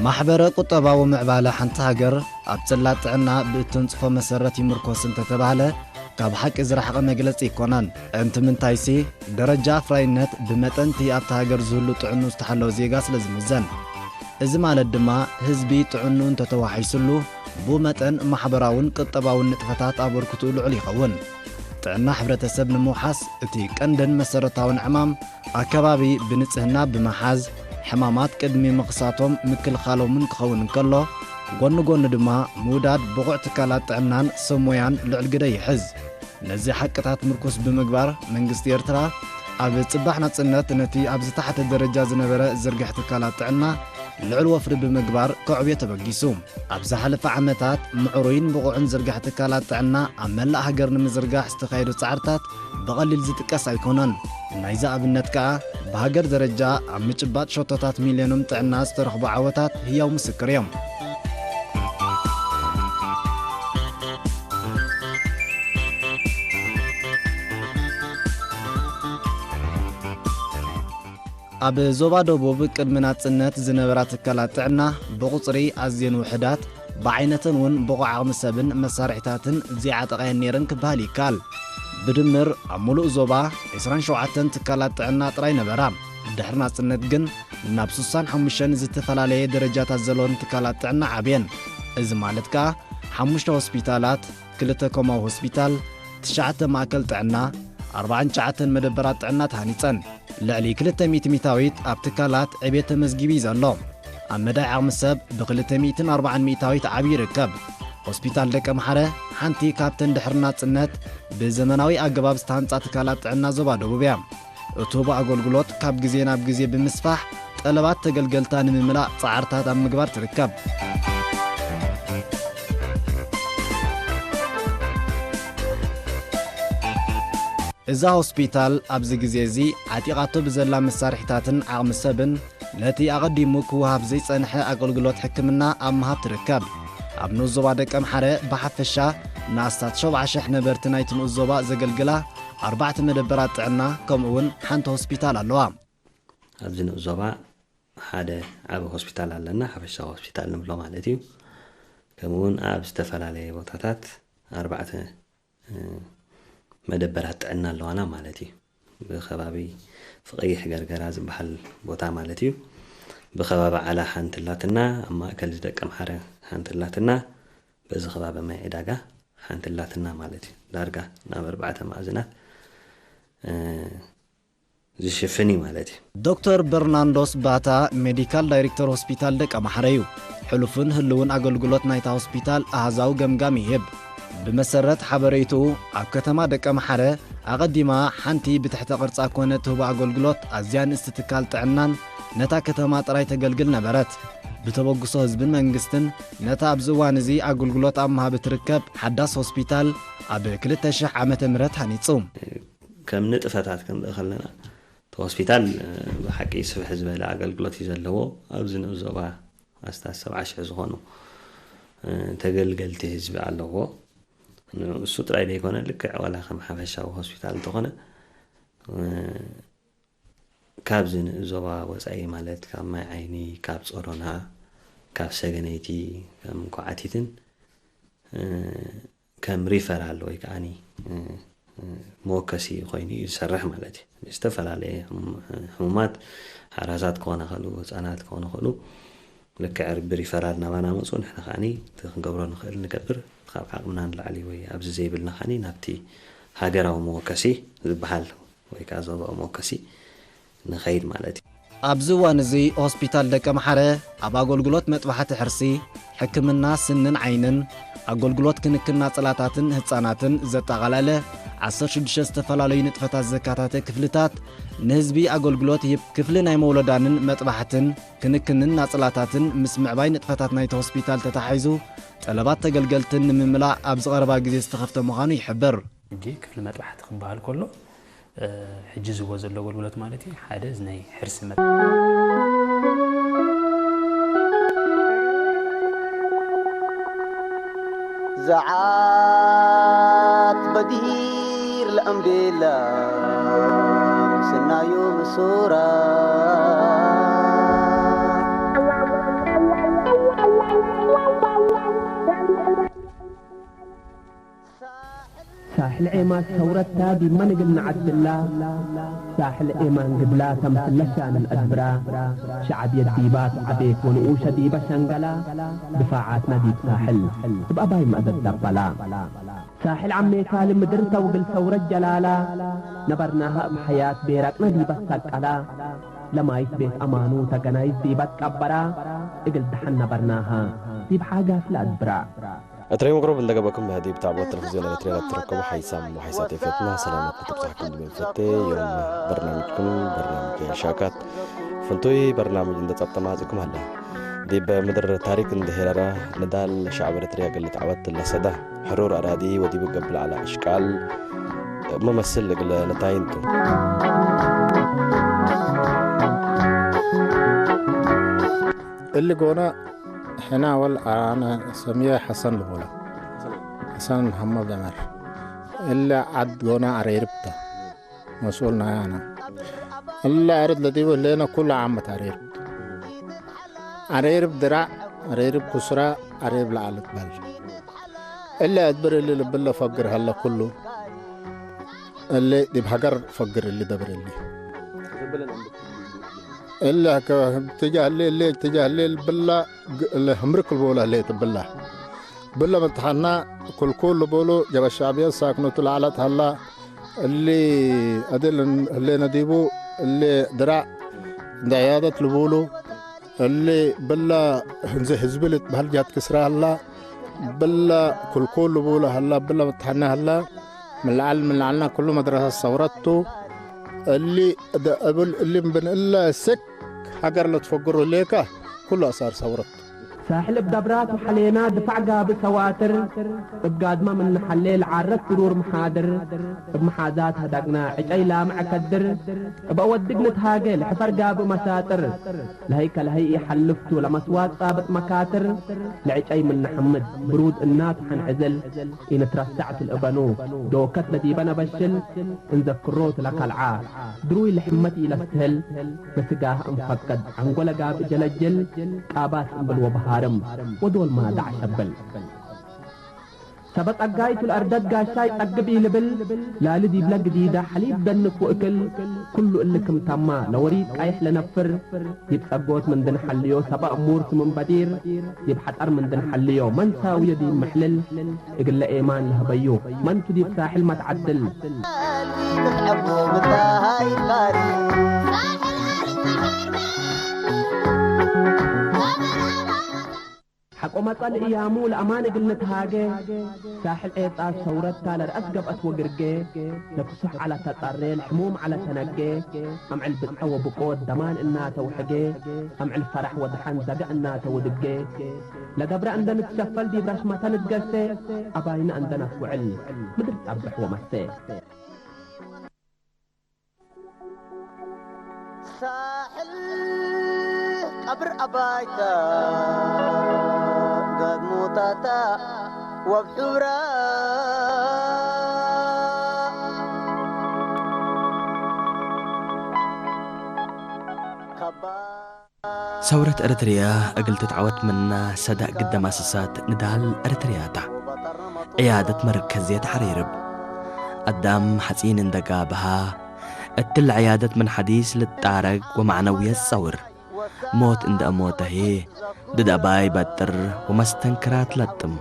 ማሕበረ ቁጠባዊ ምዕባለ ሓንቲ ሃገር ኣብ ጽላት ጥዕና ብእተንጽፎ መሰረት ይምርኮስ እንተተባህለ፣ ካብ ሓቂ ዝረሓቐ መግለጺ ኣይኮነን። እንት ምንታይሲ፣ ደረጃ ኣፍራይነት ብመጠን እቲ ኣብታ ሃገር ዝህሉ ጥዕኑ ዝተሓለወ ዜጋ ስለ ዝምዘን። እዚ ማለት ድማ፣ ህዝቢ ጥዕኑ እንተተዋሒሱሉ፣ ብኡ መጠን ማሕበራውን ቁጠባውን ንጥፈታት ኣበርክትኡ ልዑል ይኸውን። ጥዕና ሕብረተሰብ ንምውሓስ፣ እቲ ቀንድን መሰረታውን ዕማም፣ ኣከባቢ ብንጽህና ብምሓዝ፣ ሕማማት ቅድሚ ምኽሳቶም ምክልኻሎምን ክኸውን እንከሎ፣ ጎኒ ጎኒ ድማ ምውዳድ ብቑዕ ትካላት ጥዕናን ሰብ ሞያን ልዑል ግደ ይሕዝ። ነዚ ሓቅታት ምርኩስ ብምግባር፣ መንግስቲ ኤርትራ ኣብ ጽባሕ ናጽነት ነቲ ኣብ ዝተሓተ ደረጃ ዝነበረ ዝርግሕ ትካላት ጥዕና ልዑል ወፍሪ ብምግባር ከዕብዮ ተበጊሱ። ኣብ ዝሓለፈ ዓመታት፣ ምዕሩይን ብቑዕን ዝርግሕ ትካላት ጥዕና ኣብ መላእ ሃገር ንምዝርጋሕ ዝተኻየዱ ጻዕርታት ብቐሊል ዝጥቀስ ኣይኮነን። ናይዚ ኣብነት ከኣ፣ ብሃገር ደረጃ ኣብ ምጭባጥ ሸቶታት ሚልዮኖም ጥዕና ዝተረኽቡ ዓወታት ህያው ምስክር እዮም። ኣብ ዞባ ደቡብ ቅድሚ ናጽነት ዝነበራ ትካላት ጥዕና ብቑጽሪ ኣዝየን ውሑዳት፣ ብዓይነተን እውን ብቑዕ ዓቕሚ ሰብን መሳርሒታትን ዘይዓጠቓየን ነይረን ክበሃል ይከኣል። ብድምር ኣብ ምሉእ ዞባ ዕስራን ሸውዓተን ትካላት ጥዕና ጥራይ ነበራ። ድሕሪ ናጽነት ግን ናብ ስሳን ሓሙሽተን ዝተፈላለየ ደረጃታት ዘለወን ትካላት ጥዕና ዓብየን። እዚ ማለት ከኣ ሓሙሽተ ሆስፒታላት፣ ክልተ ኮማዊ ሆስፒታል፣ ትሽዓተ ማእከል ጥዕና፣ ኣርባዓን ትሽዓተን መደበራት ጥዕና ተሃኒጸን። ልዕሊ ክልተ ሚእቲ ሚእታዊት ኣብ ትካላት ዕብየት ተመዝጊቡ እዩ ዘሎ። ኣብ መዳይ ዓቕሚ ሰብ ብክልተ ሚእትን ኣርባዓን ሚእታዊት ዓብዩ ይርከብ። ሆስፒታል ደቀ ምሓረ ሓንቲ ካብተን ድሕሪ ናጽነት ብዘመናዊ ኣገባብ ዝተሃንጻ ትካላት ጥዕና ዞባ ደቡብ እያ። እትህቦ ኣገልግሎት ካብ ግዜ ናብ ግዜ ብምስፋሕ፣ ጠለባት ተገልገልታ ንምምላእ ጻዕርታት ኣብ ምግባር ትርከብ። እዛ ሆስፒታል ኣብዚ ግዜ እዚ ዓጢቓቶ ብዘላ መሳርሒታትን ዓቕሚ ሰብን፣ ነቲ ኣቐዲሙ ክወሃብ ዘይጸንሐ ኣገልግሎት ሕክምና ኣብ ምሃብ ትርከብ። ኣብ ንኡስ ዞባ ደቀምሓረ ብሓፈሻ ንኣስታት ሸውዓ ሽሕ ነበርቲ ናይቲ ንኡስ ዞባ ዘገልግላ ኣርባዕተ መደበራት ጥዕና፣ ከምኡ እውን ሓንቲ ሆስፒታል ኣለዋ። ኣብዚ ንኡስ ዞባ ሓደ ዓቢ ሆስፒታል ኣለና፣ ሓፈሻዊ ሆስፒታል ንብሎ ማለት እዩ። ከምኡ እውን ኣብ ዝተፈላለየ ቦታታት ኣርባዕተ፣ እ፣ መደበራት ጥዕና ኣለዋና ማለት እዩ። ብከባቢ ፍቐይሕ ገርገራ ዝበሃል ቦታ ማለት እዩ። ብከባቢ ዓላ ሓንቲ ኣላትና፣ ኣብ ማእከል ደቀምሓረ ሓንቲ ኣላትና፣ በዚ ከባቢ ማይ ዕዳጋ ሓንቲ ኣላትና ማለት እዩ። ዳርጋ ናብ ኣርባዕተ ማዕዝናት፣ እ፣ ዝሽፍን እዩ ማለት እዩ። ዶክተር በርናንዶስ ባታ፣ ሜዲካል ዳይሬክተር ሆስፒታል ደቀምሓረ እዩ። ሕሉፍን ህልውን ኣገልግሎት ናይታ ሆስፒታል ኣሃዛዊ ገምጋም ይህብ። ብመሰረት ሓበሬትኡ፣ ኣብ ከተማ ደቀምሓረ ኣቐዲማ ሓንቲ ብትሕተ ቅርጻ ኮነ ትህቦ ኣገልግሎት ኣዝያ ንእስቲ ትካል ጥዕናን ነታ ከተማ ጥራይ ተገልግል ነበረት። ብተበግሶ ህዝብን መንግስትን፣ ነታ ኣብዚ እዋን እዚ ኣገልግሎት ኣብ ምሃብ እትርከብ ሓዳስ ሆስፒታል ኣብ ክልተ ሽሕ ዓመተ ምህረት ሃኒጹ። ከም ንጥፈታት ክንርኢ ከለና፣ እቲ ሆስፒታል፣ እ፣ ብሓቂ ስፍሕ ዝበለ ኣገልግሎት እዩ ዘለዎ። ኣብዚ ንኡስ ዞባ ኣስታት ሰብዓ ሽሕ ዝኾኑ፣ እ፣ ተገልገልቲ ህዝቢ ኣለዎ። ንእሱ ጥራይ ዘይኮነ፣ ልክዕ ዋላ ከም ሓፈሻዊ ሆስፒታል እንተኾነ፣ እ፣ ካብዚ ንኡስ ዞባ ወጻኢ፣ ማለት ካብ ማይ ዓይኒ፣ ካብ ጾሮና፣ ካብ ሰገነይቲ፣ ከም ኳዓቲትን፣ እ፣ ከም ሪፈራል ወይ ከዓኒ፣ እ፣ እ፣ መወከሲ ኮይኑ እዩ ዝሰርሕ ማለት እዩ። ዝተፈላለየ ሕሙ-፣ ሕሙማት፣ ሓራሳት ክኾኑ ይኽእሉ፣ ህጻናት ክኾኑ ይኽእሉ፣ ልክዕ ብሪፈራል ናባና መጹ፣ ንሕና ከዓኒ እቲ ክንገብሮ ንኽእል ንገብር፣ ካብ ዓቕምና ንላዕሊ ወይ ኣብዚ ዘይብልና ከዓኒ ናብቲ ሃገራዊ መወከሲ ዝበሃል ወይ ከኣ ዞባዊ መወከሲ ንኸይድ ማለት እዩ። ኣብዚ እዋን እዚ ሆስፒታል ደቀምሓረ ኣብ ኣገልግሎት መጥባሕቲ ሕርሲ፣ ሕክምና ስንን ዓይንን፣ ኣገልግሎት ክንክን ናጽላታትን ህጻናትን ዘጠቓለለ ዓሰርተ ሽዱሽተ ዝተፈላለዩ ንጥፈታት ዘካተተ ክፍልታት ንህዝቢ ኣገልግሎት ይህብ። ክፍሊ ናይ መውለዳንን መጥባሕትን፣ ክንክንን ናጽላታትን ምስ ምዕባይ ንጥፈታት ናይቲ ሆስፒታል ተተሓሒዙ፣ ጠለባት ተገልገልትን ንምምላእ ኣብዚ ቀረባ ግዜ ዝተኸፍተ ምዃኑ ይሕብር። ሕጂ ክፍሊ መጥባሕቲ ክበሃል ከሎ፣ እ፣ ሕጂ ዝህቦ ዘሎ ኣገልግሎት ማለት እዩ፣ ሓደ እዚ ናይ ሕርሲ መጥ- زعات بدير الأمديلا سنايو مسورا. ሳሕል ዔማ ሰውረታ ዲብ መን እግል ንዓድላ፣ ሳሕል ኤማን ግድላ ተምስል ለሻንን አድብራ፣ ሸዓብየት ዲባ ተዓቤት ወንኡሸ ዲበ ሸንገላ፣ ድፋዓትነ ዲብ ሳሕል እብ አባይ መእዘድ ደበላ። ሳሕል ዓሜታሊ ምድር ተውግል ሰውረት ጀላላ፣ ነበርናሃ እብ ሐያት ቤረቅነ ዲበ ሰቀላ፣ ለማይት ቤት አማኑ ተገናይት ዲበ ትቀበራ፣ እግል ደሐን ነበርናሃ ዲብ ሓጋስ ለአድብራ። እትሬ መቅረብ እንደገበኩም ዲብ ታቦት ቴሌቪዝዮን ኤርትራ ለትረከቡ ሓይሳም ወሓይሳት ኤፌትና ሰላመት ንትብጻሕኩም ድብል ፈቴ። ዮም በርናምጅኩም በርናምጅ ሻካት ፍንቱይ በርናምጅ እንደ ጸብጠ ማጽእኩም ኣለ። ዲብ ምድር ታሪክ እንደ ሄረራ ንዳል ሸዕብ ኤርትርያ እግል ልትዓወት ለሰዳ ሕሩር አራዲ ወዲብ ገብእ ለዐለ አሽቃል መመስል እግል ነታይንቱ። እሊ ጎና ሕና ወል አነ ሰምየ ሐሰን ልቦላ። ሐሰን መሐመድ ዑመር። እለ ዐድ ጎና አሬርብተ መስኡል ናይ አነ። እለ አርድ ለዲቡ ህሌነ ኩሉ ዓመት አሬርብት። አሬርብ ድራዕ፣ አሬርብ ኩስራ፣ አሬርብ ለዐለት በል። እለ አድብር እሊ ልብል ለፈግር ሀለ ኩሉ። እሊ ዲብ ሀገር ፈግር እሊ ደብር እሊ። እለ ከ-፣ ትጃህ እሊ፣ እሊ ትጃህ እሊ ልብላ ግ-፣ እለ ህምርክ ልቦላ እሊ ትብላ። ብለ መትሐና ክልኩል ልቦሉ ጀበ ሻዕብየት ሳክኖቱ ለዐለት ሀላ። እሊ አድል ህሌነ ዲቡ እሊ ድራዕ እንደ ዕያደት ልቦሉ። እሊ ብለ እንዘ ህዝቢ ልትበህል ጃት ክስራ ሀላ። ብለ ክልኩል ልቦሉ ሀላ። ብለ መትሐና ሀላ። ምን ለዐል ምን ለዐልና ኩሉ መድረሰት ሰውረት ቱ። እሊ ደ-፣ እብል እሊ ምን እለ ስክ ሀገር ለትፈግሩ ህሌከ ኩሉ አሳር ሰውረት ቱ። ሳሕል እብ ደብራት ወሐሌና ድፋዕ ጋብእ ሰዋትር፣ እብ ጋድመ ምን ንሐሌ ለዓረት ብሩር መሓድር፣ እብ መሓዛት ሀዳግና ዕጨይ ላምዕ ከድር፣ እብ አወድግ ንትሃጌ ለሕፈር ጋብእ መሳጥር፣ ለሀይ ከለሀይ ኢሐልፍቱ ለመስዋት ጻብጥ መካትር፣ ለዕጨይ ምን ነሐምድ ብሩድ እናቱ ሐንዕዝል፣ ኢንትረሳዕ ትልእበኑ ዶከት ለዲበ ነበሽል፣ እንዘክሮት ለከልዓ ድሩይ ለሕመት ኢለስትህል፣ በስጋህ እንፈቅድ ዐንጎለ ጋብእ ጀለጅል፣ ቃባስ እምብል ወበሃርም ወዶል ማዳዕ ሸብል። ሰበ ጸጋይቱ ለአርደት ጋሻይ ጸግብ ኢልብል፣ ላሊ ዲብለ ግዲደ ሐሊብ ደንክ ወእክል፣ ኩሉ እሊ ክም ተማ ለወሪድ ቀይሕ ለነፍር፣ ዲብ ጸጎት ምን ድንሐልዮ ሰበ እሙር ክም በዲር፣ ዲብ ሐጠር ምን ድንሐልዮ መን ሳውዮ ዲብ መሕልል፣ እግለ ኤማን ለህበዩ መንቱ ዲብ ሳሕል መትዓድል። ሐቆ መጸ ለእያሙ ለአማን እግል ንትሃጌ፣ ሳሕል ዔጻ ሰውረታ ለረአስ ገብአት ወግርጌ፣ ለፍሱሕ ዐለ ተጸሬ ለሕሙም ዐለ ተነጌ፣ አምዕል ብጽዐ ወብቆት ደማን እናተ ውሕጌ፣ አምዕል ፈረሕ ወደሐን ዘግዕ እናተ ውድጌ፣ ለገብረ እንደ ንትሸፈል ዲብ ረሽመተ ንትገሴ፣ አባይነ እንደ ነትውዕል ምድር ጸብሕ ወመሴ። ሳሕል ቀብር አባይታ ጋድሞታታ ወብሑራ ካባ ሰውረት ኤረትርያ እግል ትትዓወት ምና ሰዳእ ግደ ማስሳት ንዳል ኤረትርያታ። ዕያደት መርከዝየት ሐሬርብ። አዳም ሐጺን እንደ ጋብሃ፣ እትለ ዕያደት ምን ሐዲስ ልጣረግ ወማዕነውየት ጸውር። ሞት እንደ እሞተ ህዬ፣ ድድ አባይ በጥር ወመስተንክራት ለጥም።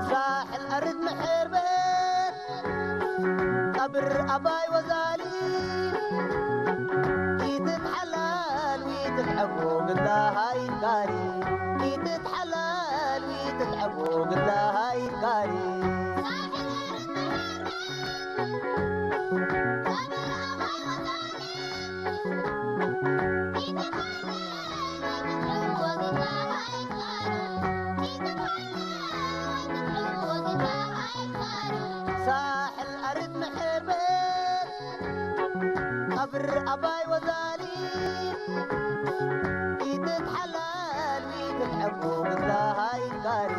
ሳሕል አርድ መሕርበት ቀብር አባይ ወዛሊ ኢትትሐላል ዊትትሐቦ ግላሃይ ጋሪ ኢትትሐላል ዊትትሐቦ ግላሃይ ጋሪ ሳሕል አርድ መሕርበት ቀብር አባይ ወዛሊ ብታሃይ ካሪ፣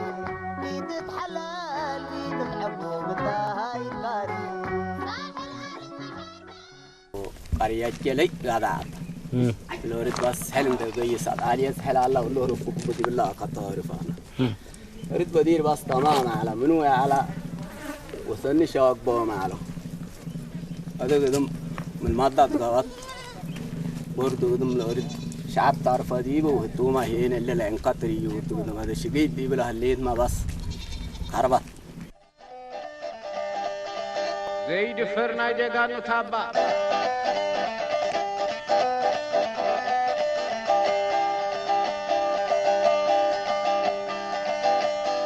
ቢትት ሓላል፣ ቢትት ዕቡ፣ ብታሃይ ካሪ። قرية كلي لا بعد. لو رد بس حلم ده جاي سعد علي حلال الله، لو ركوب بدي بالله قطار فانا. رد بدير بس تمام على منو يا على، وثني شاك بوم على. هذا قدم من مادة قوات. برضو قدم لو رد شعب تعرف ديبه، وهتوما هنا اللي لين قطري يوتو قدم، هذا شقيت ديبه لهليت ما بس. خربت. ዘይድፈር ናይ ጀጋኑ ታባ።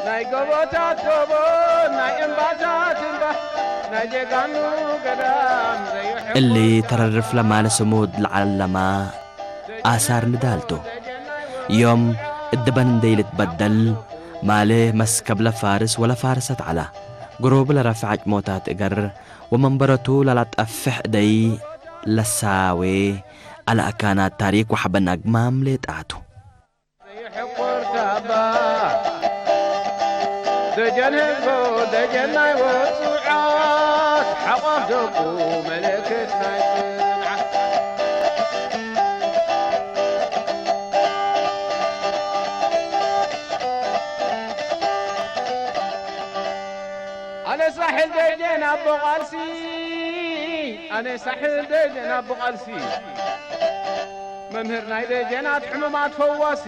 ናይ ጎቦታት ጎቦ፣ ናይ እምባታት እምባ፣ ናይ ጀጋኑ ገዳም ዘይሕቆ እሊ ተረርፍ ለማለ ስሙድ ለዓለማ ኣሳር ንዳልቶ ዮም እድበን እንደይ ልትበደል ማለ መስከብ ለፋርስ ወለፋርሰት ዐላ ግሩብ ለረፍዕ ሞታት እገር ወመንበረቱ ለላጠፍሕ እደይ ለሳዌ ኣለ ኣካናት ታሪክ ወሐበን ኣግማም ሌጣቱ። ዘይሕቆር ታባ ደጀን ህዝቦ ደጀን ናይ ወጹዓት ሓቋፍ ደቁ ምልክት ናይ ጽንዓት። ኣነ ሳሕል ደጀን ኣቦ ቃልሲ፣ ኣነ ሳሕል ደጀን ኣቦ ቃልሲ፣ መምህር ናይ ደጀናት ሕሙማት ፈዋሲ።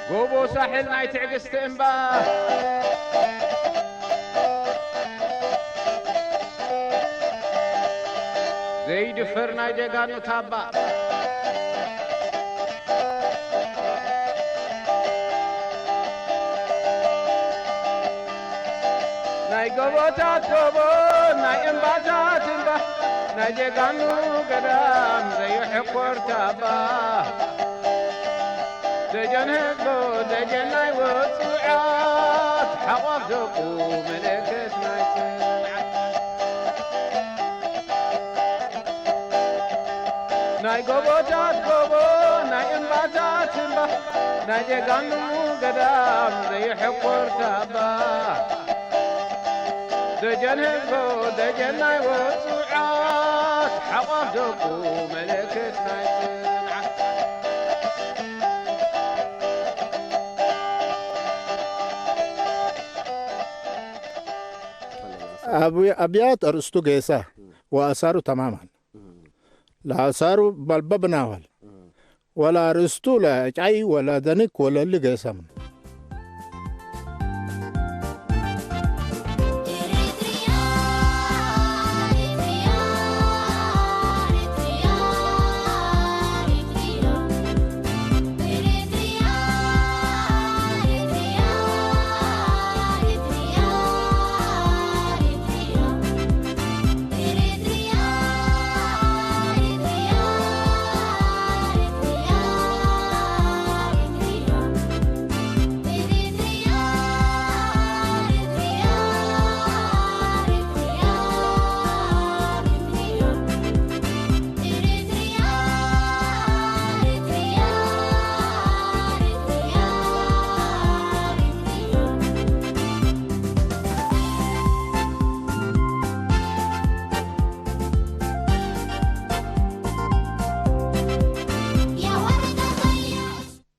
ጎቦ ሳሕል ናይ ትዕግስቲ እምባ፣ ዘይድፈር ናይ ጀጋኑ ታባ። ናይ ጎቦታት ጎቦ፣ ናይ እምባታት እምባ፣ ናይ ጀጋኑ ገዳም ዘይሕኮር ታባ። ደጀን ህዝቡ፣ ደጀን ናይ ውጹዓት፣ ሓቋፍ ደቁ ምልክት ናይ ጽንዓት። ናይ ጎቦታት ጎቦ፣ ናይ እምባታት እምባ፣ ናይ ጀጋኑ ገዳም ዘይሕኮር ታባ። ደጀን ህዝቡ፣ ደጀን ናይ ውጹዓት፣ ሓቋፍ ደቁ ምልክት ናይ ጽንዓት። ኣብ-፣ ኣብያት ኣርእስቱ ጌሳ ወኣሳሩ ተማማን። ለኣሳሩ ባልባ ብናዋል። ወላ ኣርእስቱ ለጫይ ወላ ደንክ ወለሊ ጌሳምን።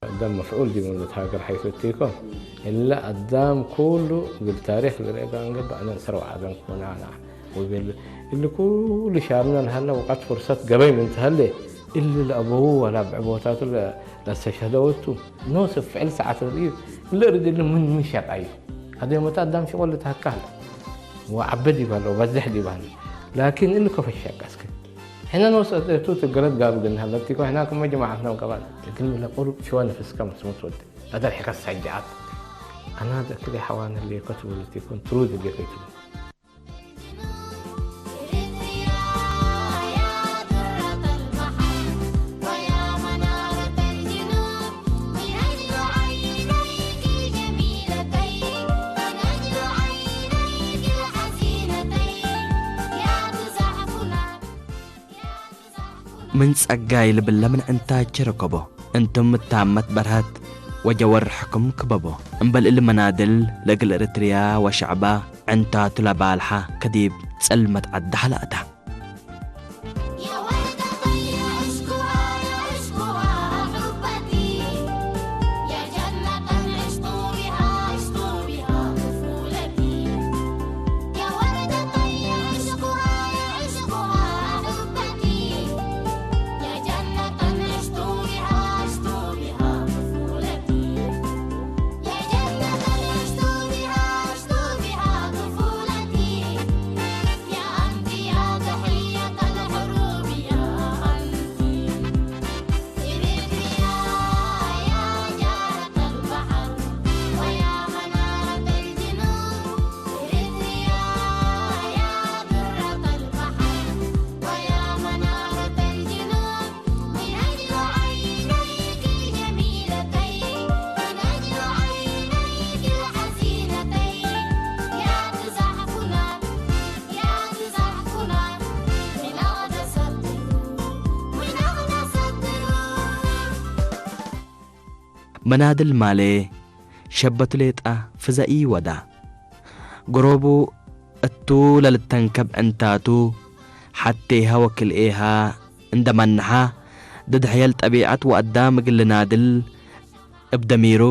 ኣዳም መፍዑል ዲቡ፣ ነቲ ሃገር ሓይሱ እትይኮ። እለ ኣዳም ኩሉ እግል ታሪኽ ልርኤ ጋር እንገባ፣ ኣነ ሰረው ዓዘም ክኾነ ኣና። ወቤል እሊ ኩሉ ሻርና ንሃላ ወቃት ፍርሰት ገበይ ምን ተሃለ፣ እሊ ለአበዉ ወላ ብዕቦታቱ ለ-፣ ለስተሸህደወቱ። ኖስ ፍዕል ሰዓት ርእዩ፣ እሊ ርድል ምን፣ ምን ሸቃዩ። ኣደ መታ ኣዳም ሽቆል ልትሃካል። ወዓበድ ይባል፣ ወበዝሕ ይባል። ላኪን እሊ ከፈሸቅ እስክ። ሕና ንወስድ እቱ ትግረት ጋብ ግን ሃለብቲኮ፣ ሕና ክመ ጀማዓትና ወቀባል። ትግል ሚለ ቁሩብ ሽዋ ንፍስካ መስሙት ወድ። ኣደር ሕከስ ሳጃዓት። ኣና ደክሊ ሓዋን ህሌኮ ትብልቲኮን ትሩድ ህሌኮ ይትብል። من ጸጋይ ልብለ ምን ዕንታች ረከቦ። እንቱም እታመት በርሀት ወጀወርሕኩም ክበቦ። እምበል እሊ መናድል ለእግል እርትርያ ወሸዕባ ዕንታቱ ለባልሓ ከዲብ ጸልመት ዐዳ ሐላእታ። መናድል ማሌ ሸበቱ ሌጣ ፍዘኢ ወዳ። ጎሮቡ እቱ ለልተንከብ ዕንታቱ፣ ሐቴሃ ወክልኤሃ እንደ መነሓ፣ ድድሕየል ጠቢዐት ወአዳም እግል ልናድል እብ ደሚሩ፣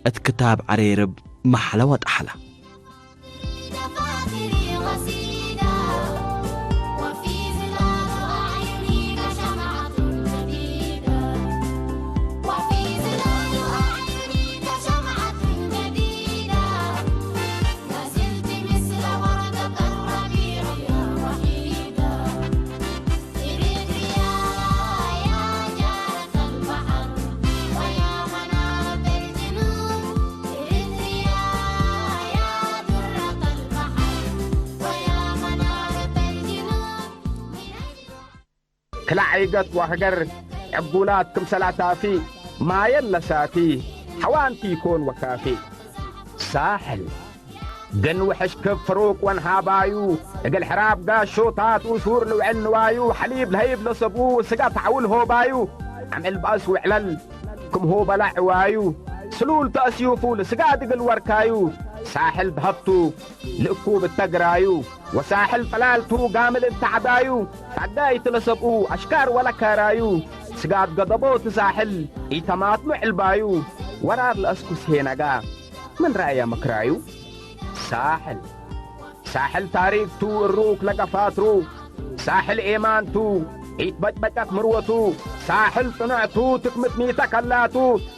እት ክታብ ዐሬርብ መሐለ ወጠሐለ። ክላዕ ይገት ወሀገር ዕጉላት ክምሰል አታፊ ማየን ለሳቲ ሐዋንቲ ኢኮን ወካፊ። ሳሕል ግን ውሕሽ ክብ ፍሩቅ ወንሃባዩ እግል ሕራብ ጋሾታት ሱር ልውዕል ንዋዩ ሐሊብ ለሀይብ ለሰብኡ ስጋ ተሐውል ሆባዩ አምዕል ባእስ ውዕለል ክም ሆበላ ዕዋዩ ስሉል ተእስዩፉ ለስጋ ድግል ወርካዩ ሳሕል ብሀብቱ ልእኩብ እተግራዩ ወሳሕል ጠላልቱ ጋምል እብ ተዕባዩ፣ ታጋይት ለሰብኡ አሽካር ወለካራዩ፣ ስጋድ ገደቦት ሳሕል ኢተማትኑ ዕልባዩ፣ ወራር ለአስኩስ ሄነጋ ምን ረአየ መክራዩ። ሳሕል ሳሕል ታሪክቱ እሩክ ለገፋትሩ፣ ሳሕል ኤማንቱ ኢትበጭበጨት ምርወቱ፣ ሳሕል ጽኑዕቱ ትክምት ሚተ ከላቱ፣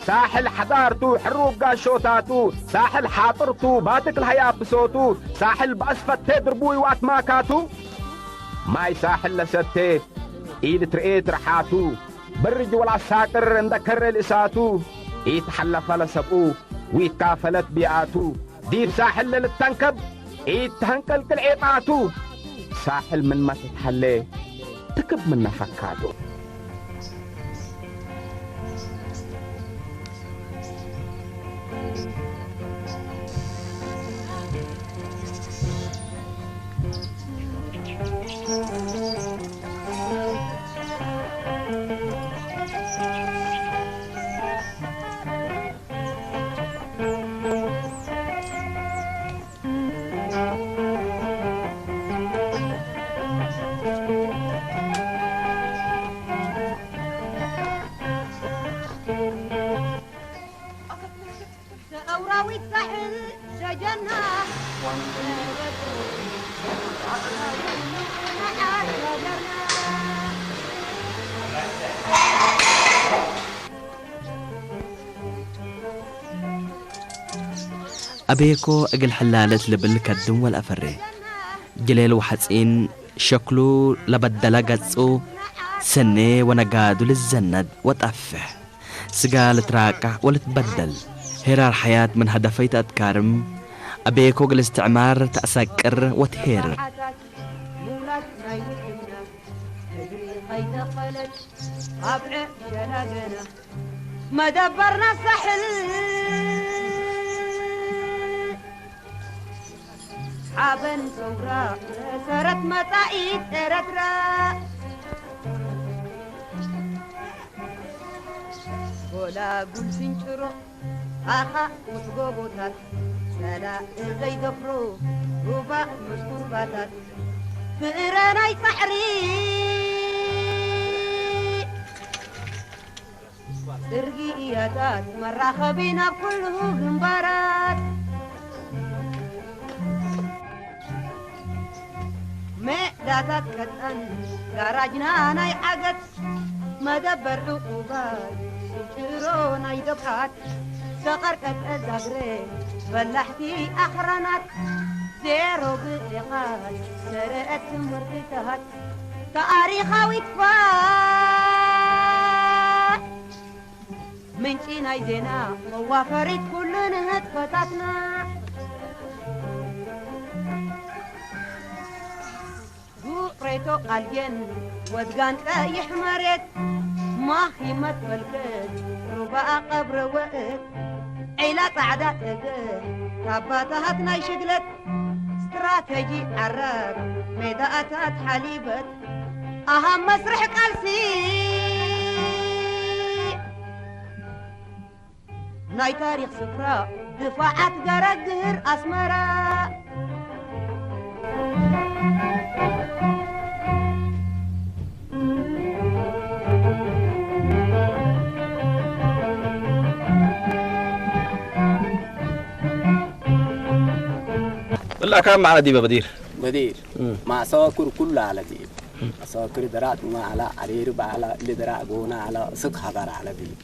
ሳሕል ሐዳርቱ ሕሩብ ጋሾታቱ፣ ሳሕል ሓጥርቱ ባትክ ለሀያብ ብሶቱ፣ ሳሕል በአስፈቴ ድርቡይ ወአትማካቱ፣ ማይ ሳሕል ለሰቴ ኢልትርኤት ርሓቱ፣ በርጅ ወለአሳቅር እንደ ከረ ልእሳቱ፣ ኢትሐለፈ ለሰብኡ ወኢትካፈለት ቢኣቱ፣ ዲብ ሳሕል ለልተንከብ ኢተሀንቀልቅል ዔጣቱ፣ ሳሕል ምንመ ትትሀሌ ትክብ ምነ ፈካቱ። ሰውራዊት ሳሕል ሸጀና አቤኮ እግል ሕላለት ልብል ከድም ወለአፈሬ። ጅሌል ወሐጺን ሸክሉ ለበደለ ገጹ፣ ሰኔ ወነጋዱ ልዘነድ ወጠፍሕ። ስጋ ልትራቃዕ ወልትበደል። ሄራር ሐያት ምን ሀደፈይ ተአትካርም። አቤኮ እግል እስትዕማር ተአሰቅር ወትሄርር። መደበርና ሳሕል ሓበን ሰውራ ሰረት መጻኢት ኤረትራ። ላጉል ስንጭሮ ኣኻ ምስ ጎቦታት፣ ጸላኢ ዘይደፍሮ ሩባ ምስ ኩርባታት፣ ፍረ ናይ ጻዕሪ ጽርግያታት፣ መራኸቢ ናብ ኩሉ ግንባራት፣ ሜዳታት ቀጠን፣ ጋራጅና ናይ ዓገት፣ መደበር ዕቑባት፣ ስንጭሮ ናይ ደብዓት፣ ሰቐር ቀጠል ዛግሬ፣ በላሕቲ ኣኽራናት፣ ዜሮ ብዕቓት፣ ሰረአት ትምህርትታት፣ ታሪኻዊት ፋሕ፣ ምንጪ ናይ ዜና፣ መዋፈሪት ኩሉ ንህጥፈታትና። ጉሬቶ ኣልጌን ወድጋን ቀይሕ መሬት፣ ማኺመት ፈልከት ሩባ ቀብረ ወእት፣ ዒላ ጻዕዳ ጠገ ታባታት ናይ ሽግለት፣ ስትራተጂ ዓራብ ሜዳታት ሓሊበት፣ ኣሃ መስርሕ ቃልሲ ናይ ታሪኽ ስፍራ ድፋዓት ገረግር ኣስመራ። እላ ካብ መዓላ ዲበ በዲር? በዲር። እም። ማእሰዋ ኩርኩላ ኣለ ዲብ። ማእሰዋ ክሪ ደራት ማዕላ፣ ዓሪር በዓላ፣ ልደራ ጎና ኣላ፣ ስክ ሃጋር ኣለ ዲብ።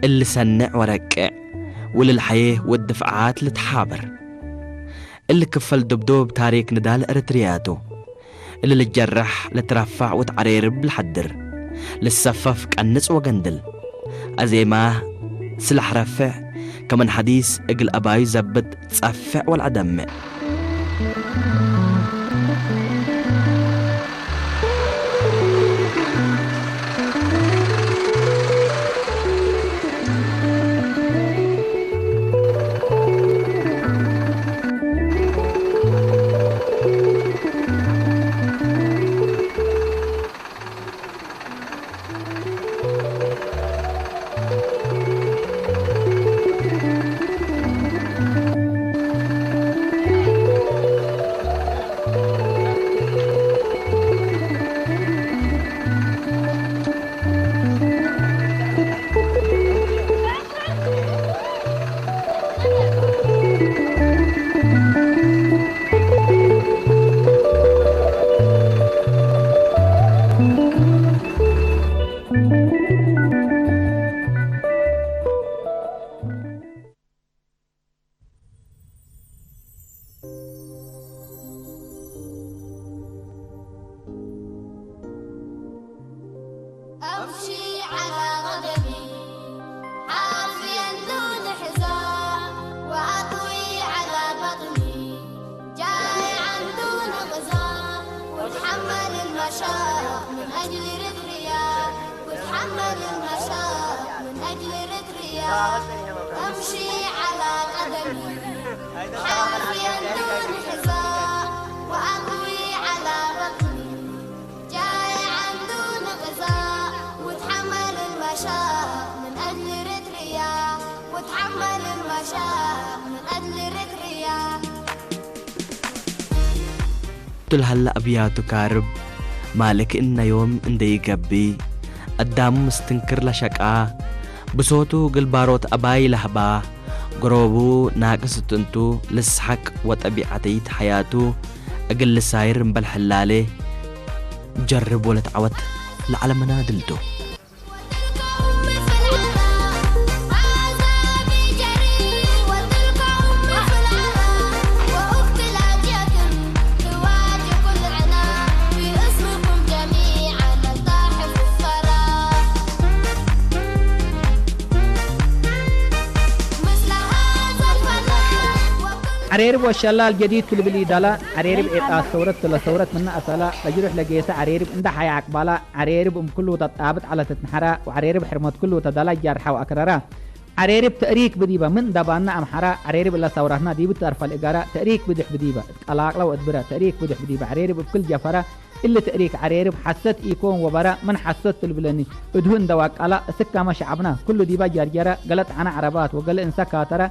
እልሰንዕ ወረቅዕ ውልልሓዬ ወድፍዓት ልትሓብር። እልክፈል ድብዶብ ታሪክ ንዳል እርትርያቱ። እልልጀራሕ ልትረፋዕ ወትዓሬርብ ልሓድር። ልሰፈፍ ቀንጽ ወገንድል። ኣዜማ ስላሕ ረፍዕ ከመን ሓዲስ እግል ኣባዩ ዘብጥ ጸፍዕ ወልዐደምዕ። أمشي على قدمي، حافيا دون حذاء، وأطوي على بطني، جائعا دون غذاء، وأتحمل المشاق من أجل إريتريا، وأتحمل المشاق من أجل إريتريا، أمشي على قدمي، حافيا دون حذاء، وأطوي على بطني، جائعا دون غذاء، وتحمل المشاق من أجل إريتريا، وتحمل المشاق من أجل إريتريا. ቱልሃላ ኣብያቱ ካርብ ማልክ እናዮም እንደይገቢ ኣዳሙ ምስትንክር ለሸቃ ብሶቱ ግልባሮት ኣባይ ለህባ ግሮቡ ናቅስ ጥንቱ ልስሓቅ ወጠቢዓተይት ሓያቱ እግል ልሳይር እምበል ሕላሌ ጀርብ ወለት ዓወት ለዓለመና ድልቱ። عريرب والشلال جديد تلبلي دلا، عريرب إيقاس ثورة تلا ثورة من أصلا، لجروح لقيسة عريرب إندا حيا عقبالا، عريرب أم كله تطابت على تتنحرا، وعريرب حرمة كله تدلا جارحة وأكررا. عريرب تأريك بديبة من دبانا أمحرا، عريرب إلا ثورتنا ديبت طرف الإقارة، تأريك بدح بديبة، الأقلا وأدبرا، تأريك بدح بديبة، عريرب بكل جفرة، إلا تأريك عريرب حست إيكون وبرا من حست تلبلني، ادهن دواك على سكة ما شعبنا، كل ديبا جرجرة، قلت عنا عربات وقل إنسا كاترة،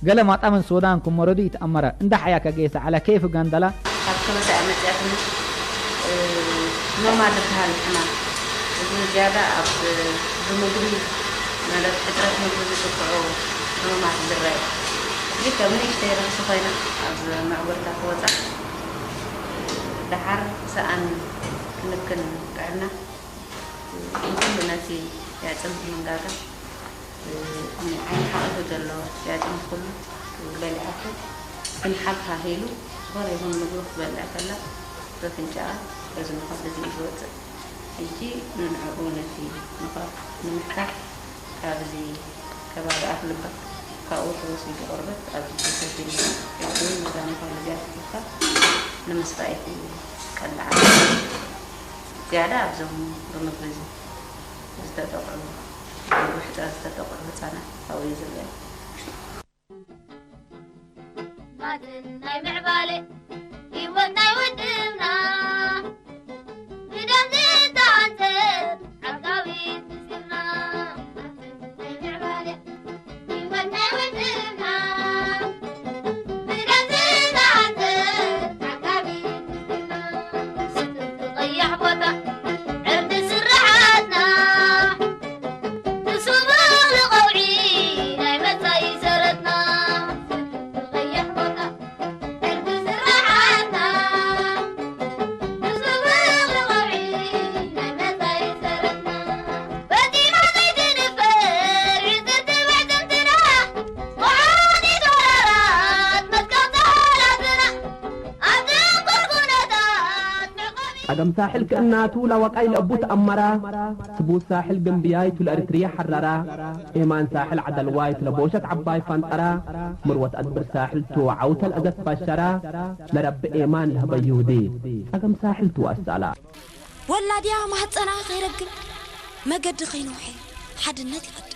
ገለ ማጣ ምን ሱዳን ክም መረዱ ይትኣመረ። እንዳ ሓያ ከጌሰ ዓለ ኬፍ ገንደላ። ካብ ከበሳ እያ መፅያትኒ። እ፣ ኖማድ ዝበሃል ሕማም። እዚ ዝያዳ ኣብ፣ ብምግቢ ማለት ሕፅረት ምግቢ ዝጥቅዑ ሕሙማት ዝረአ። እዚ ከም ንእሽተይ ረኽሲ ኮይና ኣብ መዕጎርታ ክወፃ፣ ደሓር ሰኣን ክንክን ጥዕና፣ ንኩሉ ነቲ ያፅንት መንጋጋ፣ እ፣ ንዓይኒ ሓቒፉ ዘሎ ያፅንት ኩሉ በሊዓቶ፣ ክንሓፍ ሃሂሉ፣ ዝኾነ ይኹን ምግቢ ክትበልዕ ከላ፣ በፍንጫኣ በዚ መኸፍሊ እዚ እዩ ዝወፅእ። ሕጂ ንዕኡ ነቲ መኸፍ ንምሕካኽ ካብዚ ከባቢ ኣፍልባ፣ ካብኡ ተወሲዱ ቆርበት ኣብዚ ተሰፊኑ፣ ሕጂ እውን ነዛ መኸፍሊ እዚኣ ትትካ ንምስፋ እዩ ዝቀልዓ። ዝያዳ ኣብዞም ብምግቢ እዚ ዝተጠቕዑ፣ ብሕፅረት ዝተጠቕዑ ህፃናት ኣብኡ እዩ ዝረአ። ማትን ናይ ምዕባለ ህይወት ናይ ውድብና፣ ብደም ዝተሃንጸት ዓቃቢት ህዝብና። ማትን ናይ ምዕባለ ህይወት ናይ ውድብና፣ ብደም ዝተሃንጸት ዓቃቢት ህዝብና። ስጥምቲ ቀያሕ ቦታ ዕርዲ ስርዓትና፣ ንሱቡቕ ንቐውዒ ናይ መጻኢ ሰረትና። ስጥምቲ ቀያሕ ቦታ ዕርዲ ስርዓትና፣ ንሱቡቕ ንቐውዒ ናይ መጻኢ ሰረትና። ፈጺማ ዘይትድፈር ዕጽርቲ ምዕጽምትና፣ ወሓዲት ወራራት መትከል ጸላእትና። ጸገም ሳሕል ክእናቱ ለወቃይ ለእቡ ተአመራ፣ ስቡት ሳሕል ግንብያይቱ ለእርትርየ ሐረራ፣ ኤማን ሳሕል ዐደልዋይቱ ለቦሸት ዐባይ ፈንጠራ፣ ምርወት አድብር ሳሕልቱ ዐውተ ለአዘት ፈሸራ፣ ለረቢ ኤማን ለህበ ይሁዲ ጸገም ሳሕልቱ አሰአላ። ወላድያ ማህጸና ከይረግም፣ መገዲ ከይነውሐ፣ ሓድነት ይቐድም።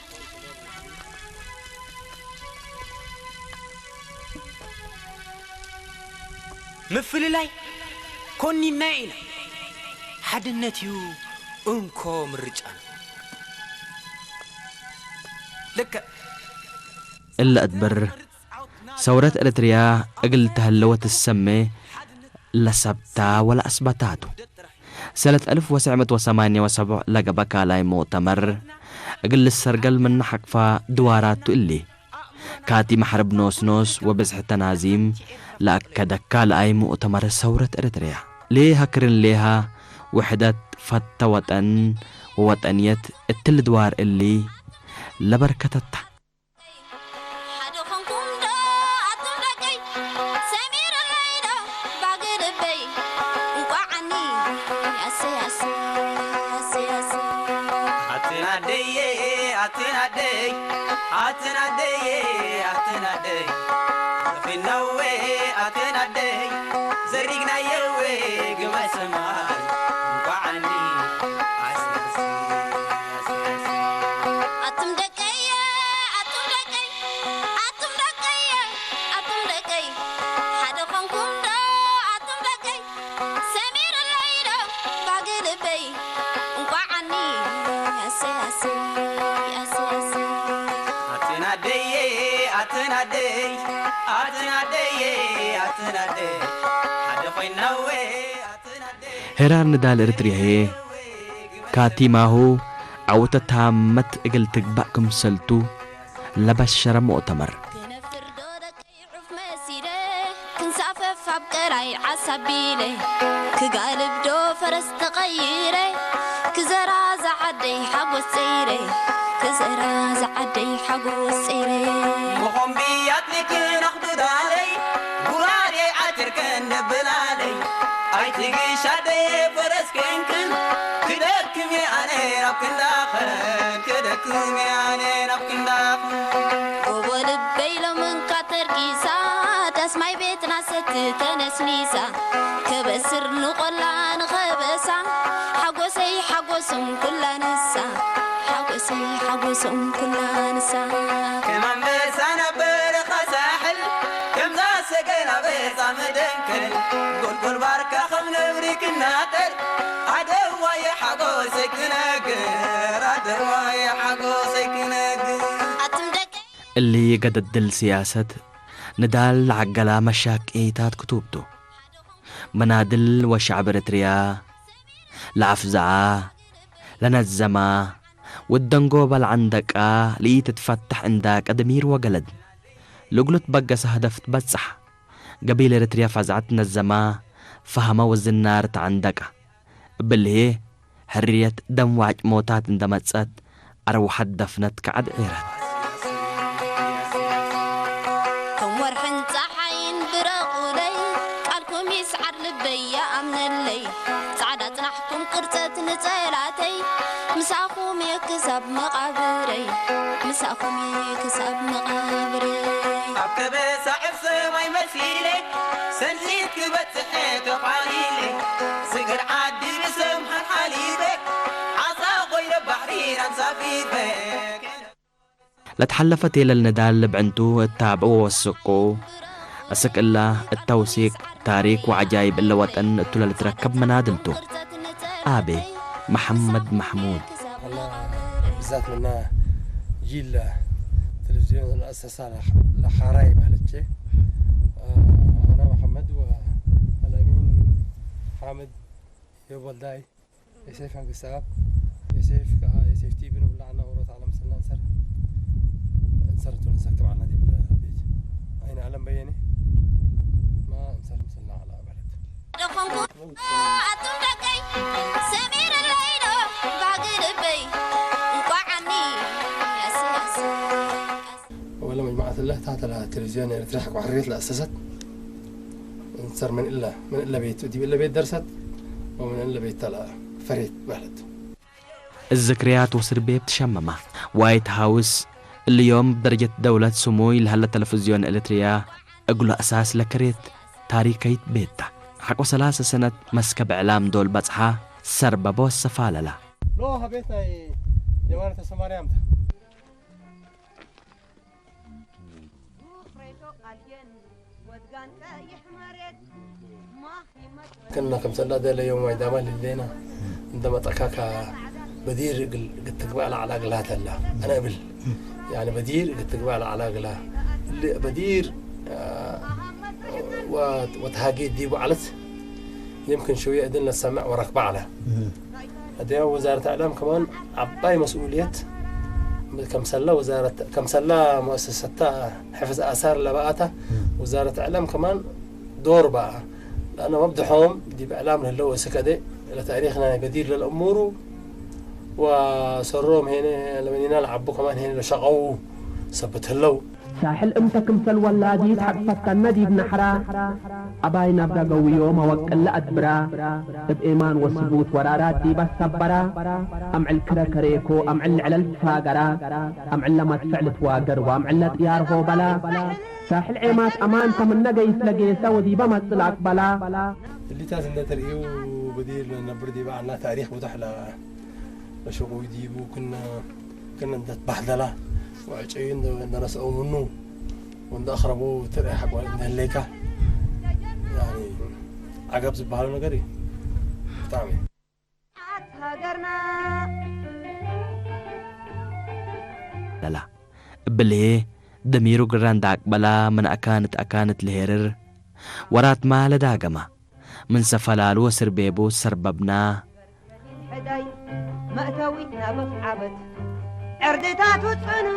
ምፍልላይ ኮኒንናዮ ኢና። ሓድነት እዩ እንኮ ምርጫና። ልክዕ። እለ እድብር ሰውረት ኤረትርያ እግል ተሀለወ ትሰሜ ለሰብታ ወለአስበታቱ። ሰነት አልፍ ወሰዕ ምእት ወሰማንየ ወሰቡዕ ለገብአ ካልኣይ ሙእተመር እግል ልሰርገል ምነ ሐቅፋ ድዋራቱ እሊ። ካቲ መሕርብ ኖስኖስ ወብዝሒ ተናዚም ለአከደ ካልኣይ ሙእተመር ሰውረት ኤረትርያ። ሌሃ ክርን ሌሃ ውሕደት ፈተ ወጠን ወወጠንየት እትሊ ድዋር እሊ ለበርከተታ። ሓደ ኾንኩም ዶ ኣቱም ደቀይ፣ ሰሚርለይ ዶ ባግ ልበይ፣ እንቋዓኒ ኣሰይ ኣሰይ ኣሰይ ኣሰይ። ኣትን ኣደየ፣ ኣትን ኣደይ፣ ኣትን ኣደየ፣ ኣትን ኣደይ፣ ዘፊናወ ኣትን ኣደይ፣ ዘሪግናየወ ግመ ሰማይ፣ እንቋዓኒ ኣሰይ ኣሰይ ኣሰይ ኣሰይ። ኣቱም ደቀየ፣ ኣቱም ደቀይ፣ ኣቱም ደቀየ፣ ኣቱም ደቀይ፣ ሓደ ኾንኩም ዶ ኣቱም ደቀይ፣ ሰሚርለይ ዶ ባግ ልበይ፣ እንቋዓኒ ኣሰይ ኣሰይ ኣሰይ ኣሰይ። ኣትን ኣደየ፣ ኣትን ኣደይ፣ ኣትን ኣደየ፣ ኣትን ኣደይ፣ ሓደ ኮይናወ፣ ኣትን ኣደይ። ሄራር ንዳል እርትርየ ካቲማሁ ዐውተ ታመት እግል ትግባእ ክምሰልቱ ለበሸረ ሙእተመር። ክነፍር ዶ ደቀይ ዑፍ መሲለ፣ ክንሳፈፍ ኣብ ቀላይ ዓሳ ቢለ፣ ክጋልብ ዶ ፈረስ ተቐይረ፣ ክዘራ ዝዓደይ ሓጎስ ጸይረ፣ ክዘራ ዝዓደይ ሓጎስ ጸይረ። መኾምብያ ኣጥሊክን ኣኽብዳለይ፣ ጉራዴ ዓቲርክን ንብላለይ፣ ኣይትግሻደየ ፈረስ ኬንክን፣ ክደክም እየ ኣነ ናብ ክንዳኽን፣ ክደክም እየ ኣነ ናብ ክንዳኽን። ጎቦ ልበይ ሎምንካ ተርጊሳ፣ ስማይ ቤትና ሰቲ ተነስኒሳ፣ ከበስር ንቆላ ንኸበሳ፣ ሓጎሰይ ሓጎሶም ኩላ ንሳ፣ ሓጎሰይ ሓጎሶም ኩላ ንሳ። ከም ኣንበሳ ናብ በረኻ ሳሕል፣ ከምዛ ሰገን ኣብ ሬሳ መደንከል፣ ጎልጎል ባርካ ከም ነብሪ ክናጠል፣ ኣደዋየ ሓጎሰይ ክነግር፣ ኣደዋየ ሓጎሰይ ክነግር። ኣቱም ደቀይ እሊ ገደድል ስያሰት ንዳል ለዓገላ መሻቅይታት ክቱብቱ። መናድል ወሻዕብ ኤረትርያ ለኣፍዝዓ ለነዘማ ወደንጎ በልዓን ደቃ ልኢትትፈትሕ እንዳ ቀደሚር ወገለድ። ልግሉት በገሰ ህደፍ ትበጽሕ። ገቢል ኤረትርያ ፋዝዓት ነዘማ ፈሃመ ወዝናር ተዓንደቃ። እብልሄ ሕርየት ደም ዋዕጭ ሞታት እንደመጸት ኣርዋሓት ደፍነት ከዓድ ዒረት። ከም ወርሕን ጸሓይን ብረቑለይ፣ ቃልኩም ይስዓር ልበይ ይኣምነለይ። ጻዕዳ ጽናሕኩም ቅርጸት ንጸላተይ፣ ምሳኹም እየ ክሳብ መቓብረይ፣ ምሳኹም እየ ክሳብ መቓብረይ። ኣብ ከበሳ ዕፍ ሰማይ መሲለ፣ ሰንሒት ክበጽሕ ተዃሊለ፣ ስግር ዓዲ ብሰም ሓልሓሊበ፣ ዓሳ ኮይነ ባሕሪ ኣንሳፊፈ። ለትሓለፈት የለል ንዳል ልብዕንቱ እታብዕዎ ወስቁ፣ እስቅላ እተውሲቅ ታሪክ ወዓጃይብ እለ ወጠን እቱ ለልትረከብ መናድልቱ። ኣቤ መሐመድ ማሕሙድ። والله بالذات منا جيل تلفزيون الأساس على ح-، على حراي معلش. آه، أنا محمد والأمين حامد يوبلداي. يوسف هنقساب. يوسف كا-، يوسف تيبن ولا عنا وروت على مسلنا نسر. نسر تون نسر تبعنا دي بالبيت. أين علم بيني؟ ما نسر مسلنا على بلد. ኣቱም ደቀይ ሰሚርለይ ዶ ባህጊ ልበይ እንቋዓኒ ያስያስ። أول مجموعة الله تحت التلفزيون الإريتري حق حرية الأسست. انتصر من إلا، من إلا بيت، ودي إلا بيت درست، ومن إلا بيت تلا فريت بلد. الذكريات وسربيب تشممة. وايت هاوس اليوم بدرجة دولة سموي لهلا تلفزيون إلتريا እግሉ ኣሳስ ለከሬት ታሪከይት ቤታ። ሓቆ ሰላሳ ሰነት መስከብ ዕላም ዶል በጽሓ ሰርበቦ ሰፋለላ። ሎ ሃቤት ናይ የማነ ተሰማርያም። ከና ከም ሰላ ደለ ዮም ዋይ ዳማ ልሌና እንደመጠካካ በዲር ግል-፣ ግትግባእ ለዓላ ግላ ተላ። ኣነ እብል፣ ያኒ በዲር ግትግባእ ለዓላ ግላ። ል-፣ በዲር፣ አ፣ ወ-፣ ወተሃጌ ዲቡ ዓለት የምክን ሽውየ እድን ለሰምዕ ወረክባ ዓላ። እም። ኣዲያ ወዛረት ኣዕላም ከማን ዓባይ መስኡልየት ከምሰላ ወዛረት፣ ከምሰላ ሙእሰሰታ ሕፍዝ ኣሳር ለባኣታ እም። ወዛረት ኣዕላም ከማን ዶር በኣ። ለኣነ መብድሖም ዲብ ኣዕላም ለህለው እስከደ ለታሪኽና ናይ በዲር ለልእሙሩ ወሰሮም ሄነ ለመኒና ለዓቡ ከማን ሄነ ለሸቐዉ ሰብት ህለው። ሳሕል እምተ ክምሰል ወላዲት ሓቅፈተነ ዲብ ናሕራ፣ ኣባይ ናብዳ ገውዮ መወቅል ለኣድብራ፣ እብ ኤማን ወስቡት ወራራት ዲብ ኣሰበራ፣ ኣምዕል ክረ ከሬኮ፣ ኣምዕል ልዕለል ትፋገራ፣ ኣምዕል ለመድፍዕ ልትዋገር ወኣምዕል ለጥያር ሆበላ። ሳሕል ዔማት ኣማንተ ምነ ገይስ ለጌሰ ወዲበ መጽእ ለአቅበላ። እሊታት እንደ ተርእዩ በዲር ነብር ዲበ ዐልና ታሪኽ ብዙሕ ለ-፣ ለሸቁ ዲቡ ክነ፣ ክነ እንደ ተባህደላ ወዕጨዩ እንደ፣ እንደ ነስአው ምኑ ወእንደ ኣኽረቡ ትርኢ ሓቋል እንደ ህሌካ ያኒ ዓገብ ዝበሃሉ ነገር እዩ። ብጣዕሚ። ሃገርና። ለላ እብልሄ ደሚሩ ግራ እንዳአቅበላ ምን አካንት አካንት ልሄርር ወራት ማለ ዳገማ ምን ሰፈላሉ ወስርቤቡ ሰርበብና። ሕዳይ መእተዊት ናብት ዓበት ዕርድታቱ ጽኑ።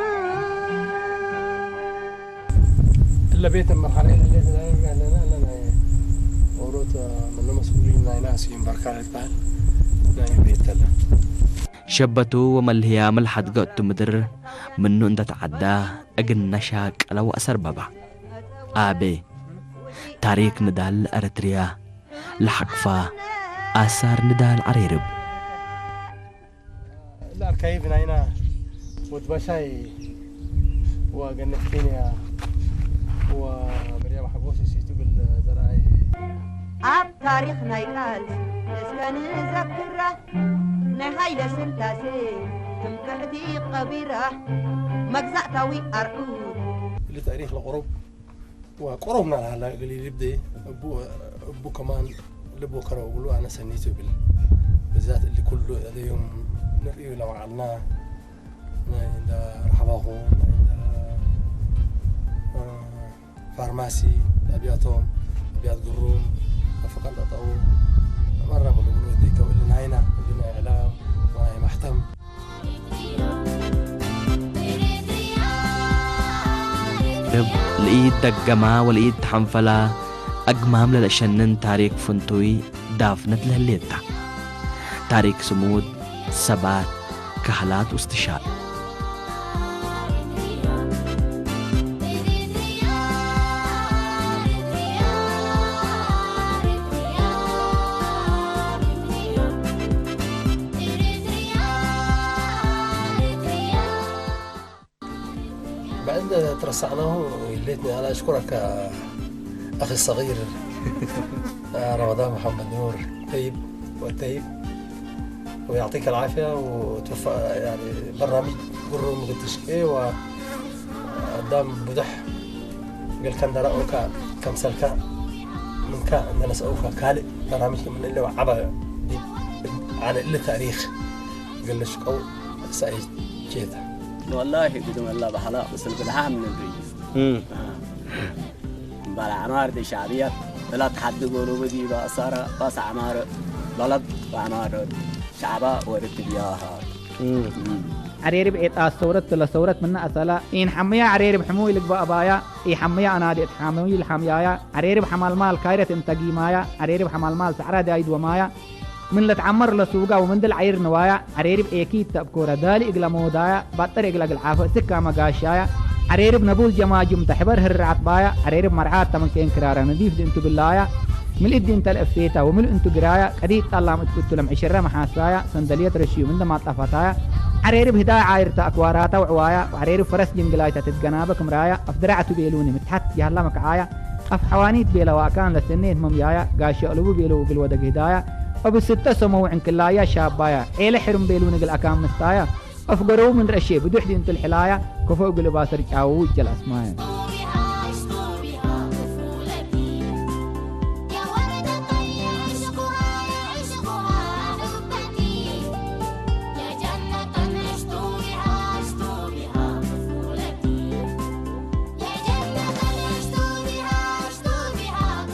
እለ ቤት መርሓለ እለ ቤት ኣለና፣ ኣለና። ኦሮት፣ መነ መስኡሊን ናይና ስዩም በርካለ ትበሃል ናይ ቤት ኣለ። ሸበቱ ወመልህያ መልሓድገ እቱ ምድር ምኑ እንተ ተዓዳ እግነ ሻቀለ ወአሰርበባ። ኣቤ ታሪክ ንዳል ኤረትርያ ለሓቅፋ ኣሳር ንዳል ዓሬርብ። الأركايف ناينا ود بشاي وجنة كينيا ومريم ወሲሲቱ ብል ዘርኣይ ኣብ ታሪኽ ናይ ቃል እስከ ንዘክራ ናይ ሃይለ ስላሴ ትምክሕቲ ቀቢራ መግዛእታዊ ኣርዑት لتاريخ الغروب وقربنا على قليل يبدي أبو أبو كمان لبو كرو أنا سنيت بال بالذات اللي كله اليوم نرئي لو عنا عند رحباهم عند فارماسي أبياتهم أبيات قروم فقط أو مرة من القروم ديك اللي ناينا اللي ناينا وهي محتم ርብ ልኢት ደገማ ወልኢት ተሓንፈላ ኣግማም ለለሸንን ታሪክ ፍንቱይ ዳፍነት ለህሌታ ታሪክ ስሙድ ሰባት ካህላት ውስትሻል بعد ترسعناه ليتني أنا أشكرك أخي الصغير رمضان محمد نور طيب والطيب ويعطيك العافية وتوفى يعني برنامج قرو مقدش كي وقدام بدح قال كان دراؤك كم سلكا من كا عندنا سأوفا كالي برنامج من اللي وعبا دي على اللي تاريخ قال لك أو سأيجيتا والله بدون الله بحلا بس البلعام من الريف بلا عمار دي شعبية بلا تحدي قولوا بدي بأسارة بس عمار بلد وعمار شعبا ورد بياها عريرب إيت آس ثورت تلا ثورت منا أسلا إن حمية عريرب حمو إلك بأبايا إي حمية أنا دي حمي الحميايا عريرب حمال مال كايرة انتقي مايا عريرب حمال مال سعرا دايد ومايا من لتعمر لسوقا ومن دل عير نوايا عريرب إيكيد تبكورا دالي إقلا مودايا بطر إقلا قلعافة سكا مقاشايا عريرب نبول جماجم تحبر هر عطبايا عريرب مرعات تمن كين كرارا نضيف دي انتو باللايا ملء الدين تل افيتا وملء انتو قرايا قديد طلام اتكتو لم عشرة محاسايا صندلية رشيو من دمات طفتايا عريرب هدايا عايرتا أكواراتا وعوايا وعريرب فرس جنقلايتا تتقنابك مرايا أفدرعتو بيلوني متحت يهلا مكعايا أف حوانيت بيلا وأكان لسنيت مميايا قاشي ألوبو بيلو وقل ودق هدايا أبو ستة سمو عنكلايا شابايا عيلة حرم بيلوني قل أكان مستايا أف قرو من رشي بدوح دي انتو الحلايا كفو قل باسر جاوو جل أسمايا